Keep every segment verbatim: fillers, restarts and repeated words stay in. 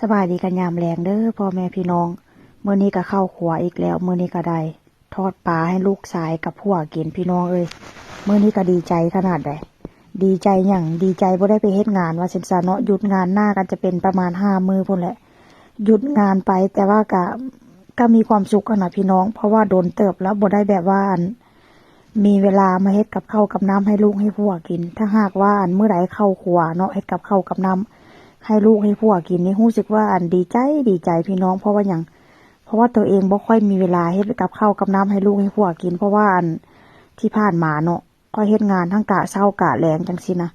สบายดีกันยามแลงเด้อพ่อแม่พี่น้อง มื้อนี้ก็เข้าครัวอีกแล้ว มื้อนี้ก็ได้ทอดปลาให้ลูกชายกับผัวกินพี่น้องเอ้ย มื้อนี้ก็ดีใจขนาดใด ดีใจหยัง ดีใจบ่ได้ไปเฮ็ดงานว่าซั่นซะเนาะ หยุดงานหน้าก็จะเป็นประมาณห้ามื้อพู้นแหละ หยุดงานไป แต่ว่าก็ ก็มีความสุขหั้นนะพี่น้อง เพราะว่าโดนเติบแล้วบ่ได้แบบว่าอัน มีเวลามาเฮ็ดกับข้าวกับน้ำให้ลูกให้ผัวกิน ถ้าหากว่าอันมื้อใดเข้าครัวเนาะ เฮ็ดกับข้าวกับน้ำให้ลูกให้ผัวกินนี่รู้สึกว่าอันดีใจ ดีใจพี่น้อง เพราะว่าหยัง เพราะว่าตัวเองบ่ค่อยมีเวลาเฮ็ดกับข้าวกับน้ำให้ลูกให้ผัวกิน เพราะว่าอันที่ผ่านมาเนาะ ข้อยเฮ็ดงานทั้งกะเช้ากะแลงจั่งซี้นะ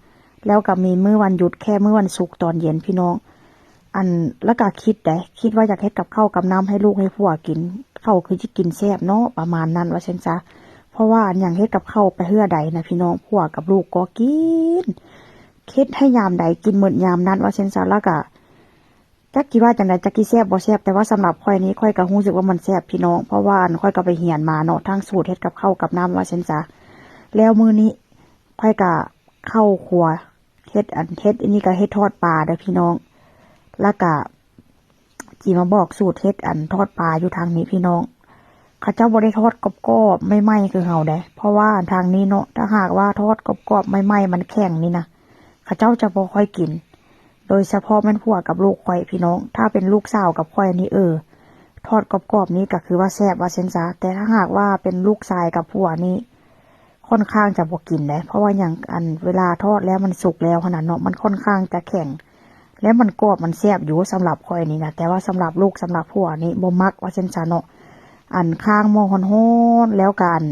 แล้วก็มีมื้อวันหยุดแค่มื้อวันศุกร์ตอนเย็นพี่น้อง อัน แล้วก็คิดได๋ คิดว่าอยากเฮ็ดกับข้าวกับน้ำให้ลูกให้ผัวกิน เขาคือสิกินแซ่บเนาะ ประมาณนั้นว่าซั่นซะ เพราะว่าอันหยังเฮ็ดกับข้าวไปเทื่อใดนะพี่น้อง ผัวกับลูกก็กิน เฮ็ดให้ยามใดกินหมดยามนั้นว่าซั่นซะ แล้วก็ จักสิว่าจั่งใด จักสิแซ่บบ่แซ่บ แต่ว่าสำหรับข้อยนี่ ข้อยก็รู้สึกว่ามันแซ่บพี่น้อง เพราะว่าอันข้อยก็ไปเรียนมาเนาะ ทั้งสูตรเฮ็ดกับข้าวกับน้ำว่าซั่นซะ แล้วมื้อนี้ข้อยก็เข้าครัว เฮ็ดอัน เฮ็ดอันนี้ก็เฮ็ดทอดปลาเด้อพี่น้อง แล้วก็สิมาบอกสูตรเฮ็ดอันทอดปลาอยู่ทางนี้พี่น้อง เขาเจ้าบ่ได้ทอดกรอบๆ ใหม่ๆ คือเฮาเด้ เพราะว่าทางนี้เนาะ ถ้าหากว่าทอดกรอบๆ ใหม่ๆ มันแข็งนี่นะ เขาเจ้าจะบ่ค่อยกิน โดยเฉพาะแม่นผัวกับลูกข้อยพี่น้อง ถ้าเป็นลูกสาวกับข้อยนี่ เออ ทอดกรอบๆ นี่ก็คือว่าแซ่บว่าซั่นซะ แต่ถ้าหากว่าเป็นลูกชายกับผัวนี่ ค่อนข้างจะบ่กินเด้ เพราะว่าหยัง อันเวลาทอดแล้วมันสุกแล้วหั้นนะเนาะ มันค่อนข้างจะแข็ง และมันกรอบมันแซ่บอยู่สำหรับข้อยนี่นะ แต่ว่าสำหรับลูกสำหรับผัวนี่บ่มักว่าซั่นซะเนาะ อันคางหม้อฮ้อนๆ แล้วก็อัน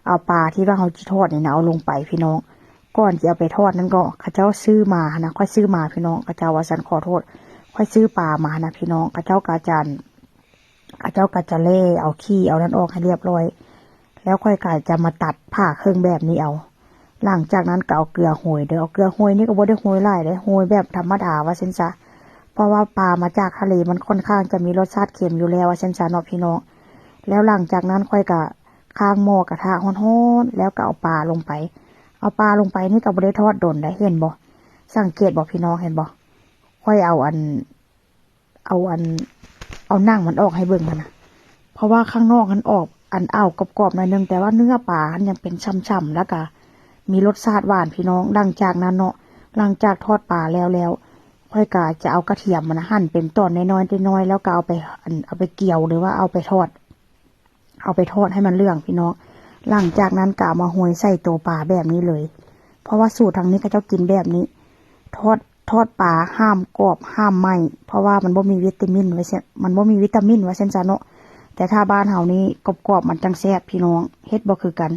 เอาปลาที่ว่าเฮาสิทอดนี่นะ เอาลงไปพี่น้อง ก่อนสิเอาไปทอดนั้นก็ เขาเจ้าซื้อมาหั้นนะ ข้อยซื้อมาพี่น้อง เขาเจ้าว่าซั่น ขอโทษ ข้อยซื้อปลามาหั้นนะพี่น้อง เขาเจ้าก็จะ เขาเจ้าก็จะแล่เอาขี้เอานั่นออกให้เรียบร้อย แล้วข้อยก็จะมาตัดผ่าครึ่งแบบนี้เอา หลังจากนั้นก็เอาเกลือโรยเด้อ เอาเกลือโรยนี่ก็บ่ได้โรยหลายเด้ โรยแบบธรรมดาว่าซั่นซะ เพราะว่าปลามาจากทะเลมันค่อนข้างจะมีรสชาติเค็มอยู่แล้วว่าซั่นซะเนาะพี่น้อง แล้วหลังจากนั้นข้อยก็คางหม้อกระทะฮ้อนๆ แล้วก็เอาปลาลงไป เอาปลาลงไปนี่ก็บ่ได้ทอดดนเด้ เห็นบ่ สังเกตบ่พี่น้อง เห็นบ่ ข้อยเอาอัน เอาอัน เอาหนังมันออกให้เบิ่งหั้นนะ เพราะว่าข้างนอกมันออกอันอ้าวกรอบๆ หน่อยหนึ่ง แต่ว่าเนื้อปลามันยังเป็นฉ่ำๆ แล้วก็มีรสชาติหวานพี่น้อง หลังจากนั้นเนาะ หลังจากทอดปลาแล้วแล้ว ข้อยก็จะเอากระเทียมหั้นนะ หั่นเป็นตอนน้อยๆ น้อยๆ แล้วก็เอาไป อัน เอาไปเจียวหรือว่าเอาไปทอด เอาไปทอดให้มันเหลืองพี่น้อง หลังจากนั้นก็เอามาโรยใส่ตัวปลาแบบนี้เลย เพราะว่าสูตรทางนี้เขาเจ้ากินแบบนี้ ทอด ทอดปลาห้ามกรอบห้ามไหม้ เพราะว่ามันบ่มีวิตามินว่าซั่น มันบ่มีวิตามินว่าซั่นซะเนาะ แต่ถ้าบ้านเฮานี่กรอบๆ มันจั่งแซ่บพี่น้อง เฮ็ดบ่คือกัน